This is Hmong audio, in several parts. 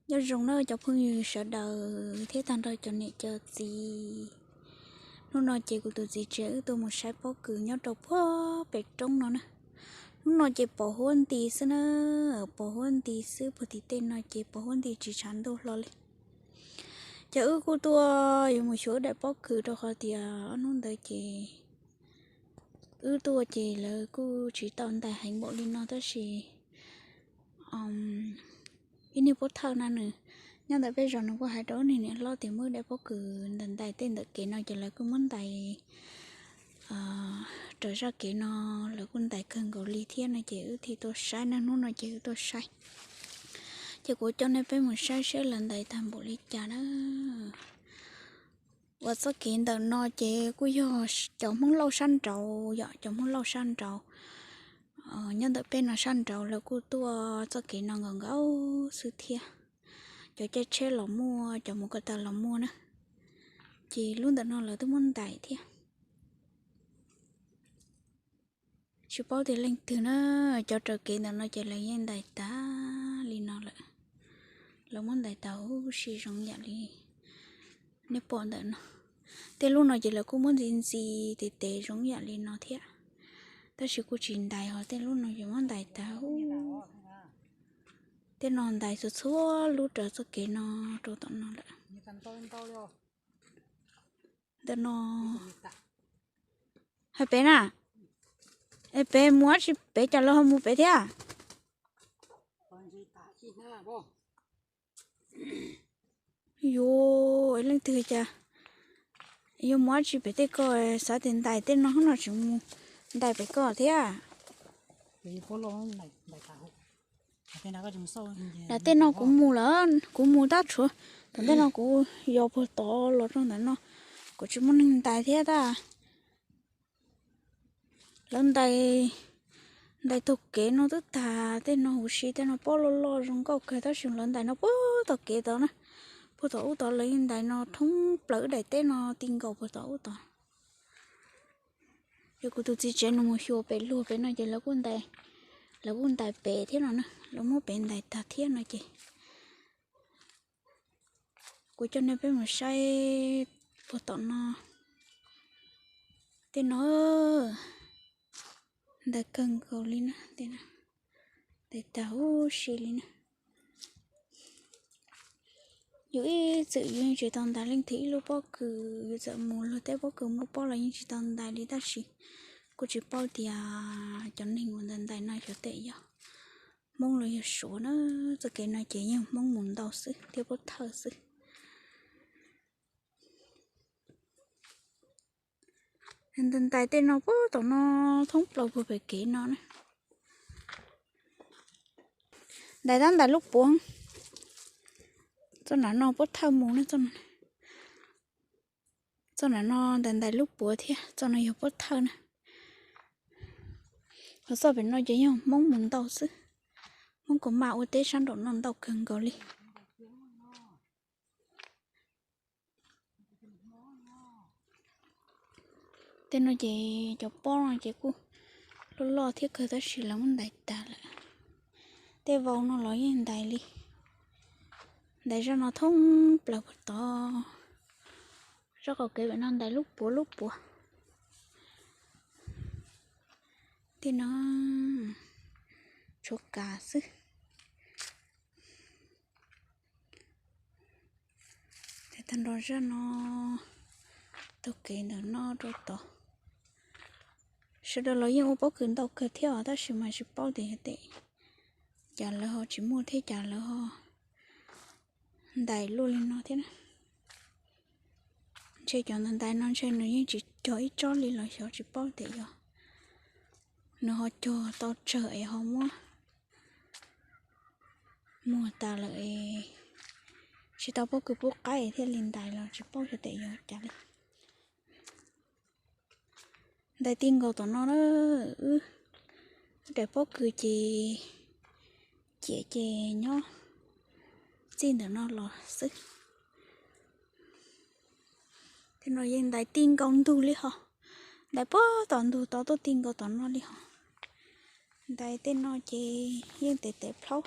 Nyob zoo na cov phooj ywg sawv daws thiab tag nrho cov niam cov txiv. Hnub no ces kuv tus txiv tsev wb tuaj mus saib pob kws nyob rau puag pem roob no na. Hnub no ces pos huab nti xwb na, pos huab nti xwb, puag tim tej no ces pos huab nti tsis tshav ntuj hlo li. Ces wb kuj tuaj yuav mus xyuas wb daim pob kws rau qhov tias ob hnub ntawd ces wb tuaj ces lawv kuj tsis tau ntais heev npaum li no tab sis ib niag pov thawj na nws nyob ntawm peb zos nws kuj hais rau wb niag niam hlob tias muaj ib daim pob kws ntais ntais tej ntawm kev no ces lawv kuj muab ntais raws zaj kev no, lawv kuj ntais kawg nkaus li thiab no ces wb thiaj tuaj saib na, hnub no ces wb tuaj saib. Ces kuv coj nej peb mus saib saib lawv ntais tag npaum li cas na. Uas txoj kev ntawm no ces kuj yog cov Hmoob Lauj sab nraud yom, cov Hmoob Lauj sab nraud nyob ntawm peb no sab nraud lawv kuj tuaj txoj kev no nkaus nkaus xwb thiab. Cov caij tsheb los muaj, cov mus ko taw los muaj na. Ces lub ntawm no lawv twb muab ntais thiab. Tsis paub tias leej twg na, cov raws kev ntawm no ces lawv yeej ntais tag li no lawm. Lawv muab ntais tag huv si zoo yam li nej pom ntawm no. Tej lub no ces lawv kuj muab ntxiv ntxiv tes tes zoo yam li no thiab, tab sis kuj tsis ntais, ho tej lub no ces muab ntais tag huv. Tej no ntais txhua txhua lub raws txoj kev no rau tom no lawm. Ntawm no, hais pem na, es pem mus dab tsi pem cas lawv ho mus pem thiab? Yuav leej twg cas yuav mus dab tsi pem tej ko, xav tias ntais tej no no tsis mus ntais pem ko thiab. Daim tej no kuv mus lawm, kuv mus tab tshuav tom ntej no kuv yos puag tod los rau ntawm no, kuv tsis muaj neeg ntais thiab tab. Lawv ntais, ntais taug kev no twb tag, tej no huv si tej no pob loj loj zoo nkauj kawg tab sis lawv ntais no puag tom kev tod na, puag tom ub tod lawv yeej ntais no thoob plaws wb daim teb no ti nkaus puag tom ub tod. Yog kuv tus txiv tsev nws mus xyuas pem luag pem no ces lawv kuj ntais, lawv kuj ntais pem thiab no na, lawv muab pem ntais tag thiab no ces kuv coj nej peb mus saib puag tom no. Tej no ntais kawg nkaus li na, ntais tag huv si li na. Yus ib txwm yus yeej tsis tau ntais leej twg ib lub pob kws, yus txawm mus luag tej pob kws muaj pob los yeej tsis tau ntais li tab sis kuj tsis paub tias cov neeg uas ntais ntais no xyov tej yog Hmoob los yog Suav na. Txoj kev no ces yeej Hmoob mus ntau xwb thiab pov thawj xwb. Ntais ntais tej no puag tom no thoob plaws puag pem kev no na. Ntais tab ntais lub puav, txoj nram no pov thawj mus na, txoj nram no ntais ntais lub puav thiab, txoj no yog pov thawj na. Ho txoj pem no ces yog Hmoob mus ntau xwb, Hmoob kuj maj ua teb sab nraum no ntau kawg nkaus li. Tej no ces cov pob no ces kuj loj loj thiab kawg tab sis lawv muab ntais tag lawm. Tej vau no los yeej ntais li, ntais zaj no thoob plaws puag tod, zaj qaum kev pem no ntais lub puav lub puav. Tej no tshuav kav xwb. Tej tag nrho zaj no, taug kev ntawm no rau tod. Sawv daws los yeej ua pob kws ntau kawg thiab os tab sis mas tsis paub tias yog tej cas lawv ho tsis muaj thiab cas lawv ho ntais luaj li no thiab na. Ntshe cov ntais ntais no ntshe nws yeej tsis cog ib tsob li los xyov, tsis paub tias yog nws ho cog tau tsawg es ho muab muag tas lawm es tsis tau pob kws pub qaib thiaj li ntais los tsis paub xyov tias yog cas li. Ntais ti nkaus tom no na, wb daim pob kws ces ciam ces nyob txij ntawm no los xwb. Tej no yeej ntais ti nkaus ntug li hos, ntais puag tom ntug tod tuaj ti nkaus tom no li hos. Ntais tej no ces yeej tes tes plaub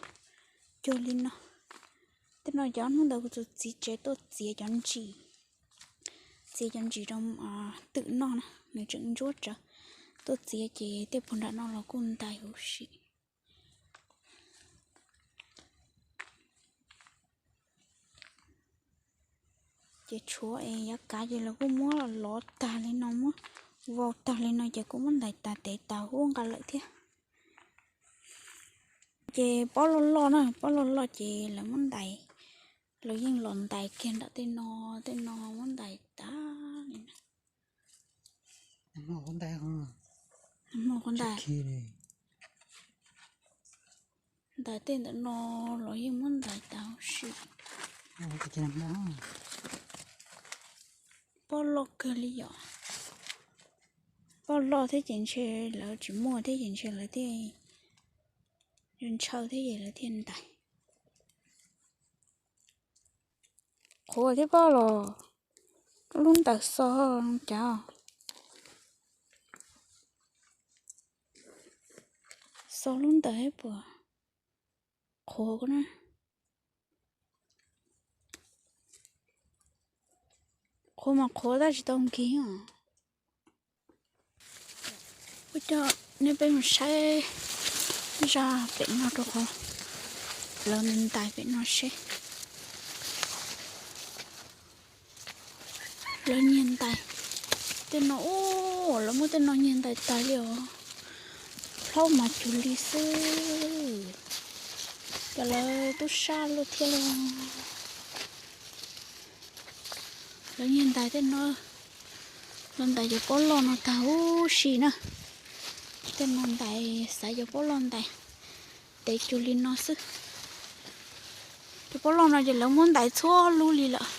cuag li no. Tej no cov hnub ntawd kuv tus txiv tsev tuaj txiav cov ntsis, txiav cov ntsis rau twm noj na, nws tseem ntsuab tsawv. Tuaj txiav ces tej puag nram no los kuj ntais huv si. Ces tshuav es yav kav ces lawv kuj muab lov tag li no, muab vau tag li no ces kuj muab ntais tas tev tas huab nqa lawm thiab. Ces pob loj loj na, pob loj loj ces lawv muab ntais, lawv yeej los ntais kiag nram tej no, tej no muab ntais tas li na. Hmo qhuav ntais, ntais tej ntawm no los yeej muab ntais tas huv si. Pob loj kawg li yom. Pob loj thiab ces ntshe lawv tsis muaj thiab ces ntshe lawv thiaj ntshaw thiab ces lawv thiaj ntais. Qhuav thiab pob los, lub ntawm xo cas, xo lub ntawm thiab puas qhuav na. Qhuav mas qhuav tab sis tau nkig os. Ua coj nej peb mus saib zaj pem no rau qhov lawv ntais pem no seb. Lawv nyiag ntais tej no, ub, lawv muab tej no nyiag ntais tas li os. Plaub mas cuag li xwb. Ces lawv tub sab luaj thiab los. Lawv nyiag ntais tej no, lawv ntais cov pob loj no tag huv si na. Tej no ntais, xaiv cov pob loj ntais, tev cuag li no xwb. Cov pob loj no ces lawv muab ntais txhua lub li lawm,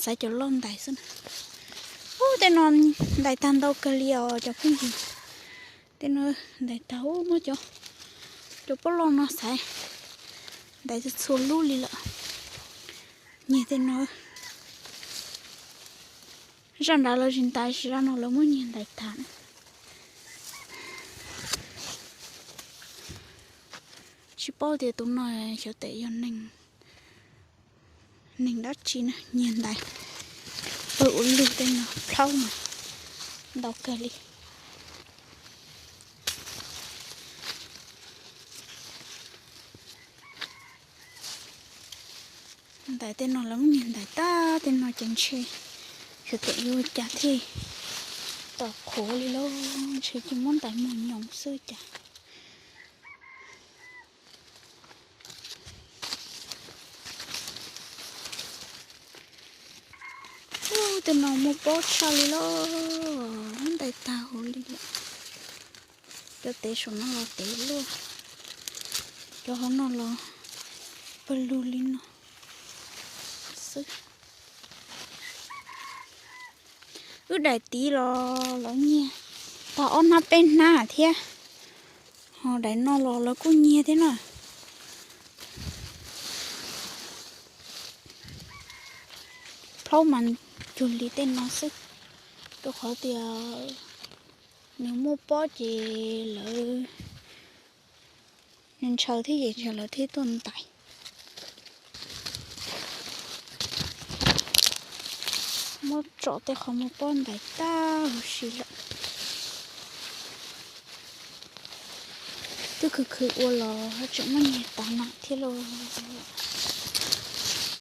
xaiv cov loj ntais xwb na. Ub, tej no ntais tag ntau kawg li os cov phooj ywg. Tej no ntais tag, ub, muab cov, cov pob loj no xaiv, ntais txhua lub li lawm. Nyiag tej no, zaj nrad lawv tsis ntais, zaj no lawv muab nyiag ntais tag. Tsis paub tias tus no xyov tes yog neeg, neeg dab tsi na, nyiag ntais pawg ua lug tej no, plaub mas ntau kawg li. Ntais tej no lawv muab nyiag ntais tag, tej no ces ntshe xyov tes yuav cas thiaj tau qhuav li lauj, ntshe cia muab ntais mos nyoos xwb cas. Ub, tej no muaj pob tshaj li lauj, ntais tag huv li lawm. Cov tev saum no los tev luaj, cov hauv no los pawg lug li no xwb. Wb daim tid los lawv nyiag tag ob hnab peb hnab thiab, ho daim no los lawv kuj nyiag thiab na. Plaub mas cuag li tej no xwb, rau qhov tias nws muaj pob ces lawv, nws ntshaw thiab ces ntshe lawv thiaj tuaj ntais. Muab tsom tej qhov muaj pob ntais tag huv si lawm. Twb khwv khwv ua los tseem muab nyiag tas mam thiab lauj.